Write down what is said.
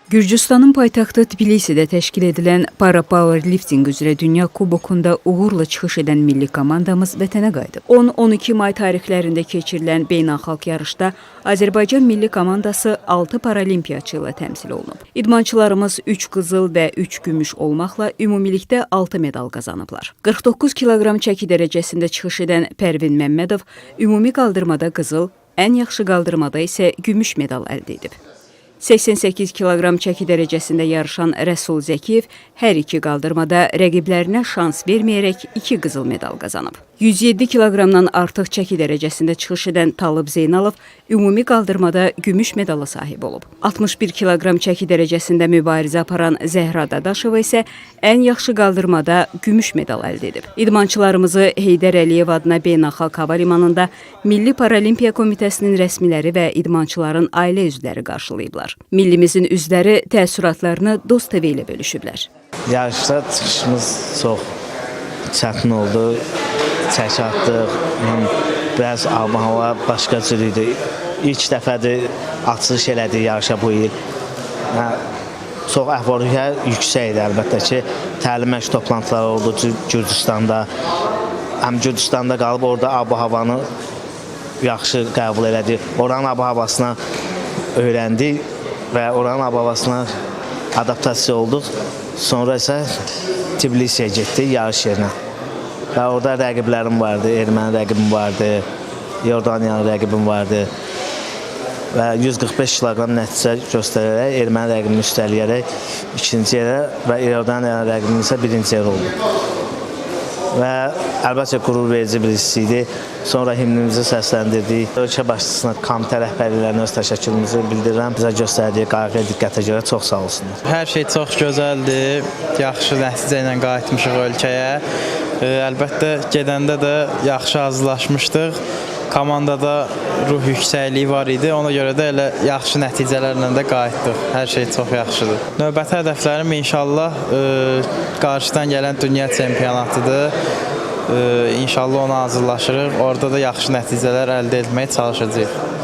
Gürcüstanın paytaxtı Tbilisidə təşkil edilən para powerlifting üzrə Dünya Kubokunda uğurla çıxış edən milli komandamız vətənə qayıdıb. 10-12 may tarixlərində keçirilən beynəlxalq yarışda Azərbaycan milli komandası 6 paralimpiyaçı ilə təmsil olunub. İdmançılarımız 3 qızıl və 3 gümüş olmaqla ümumilikdə 6 medal qazanıblar. 49 kiloqram çəki dərəcəsində çıxış edən Pərvin Məmmədov ümumi qaldırmada qızıl, ən yaxşı qaldırmada isə gümüş medal əldə edib. 88 kiloqram çəki dərəcəsində yarışan Rəsul Zəkiyev hər iki qaldırmada rəqiblərinə şans verməyərək 2 qızıl medal qazanıb. 107 kiloqramdan artıq çəki dərəcəsində çıxış edən Talıb Zeynalov ümumi qaldırmada gümüş medala sahib olub. 61 kiloqram çəki dərəcəsində mübarizə aparan Zəhra Dadaşova isə ən yaxşı qaldırmada gümüş medal əldə edib. İdmançılarımızı Heydər Əliyev adına Beynəlxalq Hava Limanında Milli Paralimpiya Komitəsinin rəsmiləri və idmançıların ailə üzvləri qarşılayıblar. Millimizin üzvləri təəssüratlarını Dost TV ilə bölüşüblər. Yarışda çıxışımız çox çətin oldu. Çəki atdıq. Biraz ab-hava başqa cür idi. İlk dəfədir açılış elədik yarışa bu il. Hə, çox əhval-ruhiyyə yüksək idi əlbəttə ki. Təlim məşq toplantıları oldu Gürcüstanda. Həm Gürcüstanda qalıb orada ab-havanı yaxşı qəbul elədik. Oranın ab-havasına öyrəndik və oranın ab-havasına adaptasiya olduq. Sonra isə Tbilisiyə getdik yarış yerinə. Və orada rəqiblərim vardı, erməni rəqibim vardı, Yordaniyalı rəqibim vardı. Və 145 kiloqram nəticə göstərərək erməni rəqibini üstələyərək ikinci yerə və Yordaniyalı rəqibim isə birinci yer oldu. Və əlbəttə qürur verici bir hiss idi. Sonra himnimizi səsləndirdik. Ölkə başçısına, komitə rəhbərliklərinə öz təşəkkürümüzü bildirirəm. Bizə göstərdiyi qayğıya, diqqətə görə çox sağ olsunlar. Hər şey çox gözəldir. Yaxşı nəticə ilə qayıtmışıq ölkəyə. Əlbəttə gedəndə də yaxşı hazırlaşmışdıq. Komandada ruh yüksəkliyi var idi. Ona görə də elə yaxşı nəticələrlə də qayıtdıq. Hər şey çox yaxşıdır. Növbəti hədəflərim inşallah qarşıdan gələn dünya çempionatıdır. İnşallah ona hazırlaşırıq. Orada da yaxşı nəticələr əldə etməyə çalışacağıq.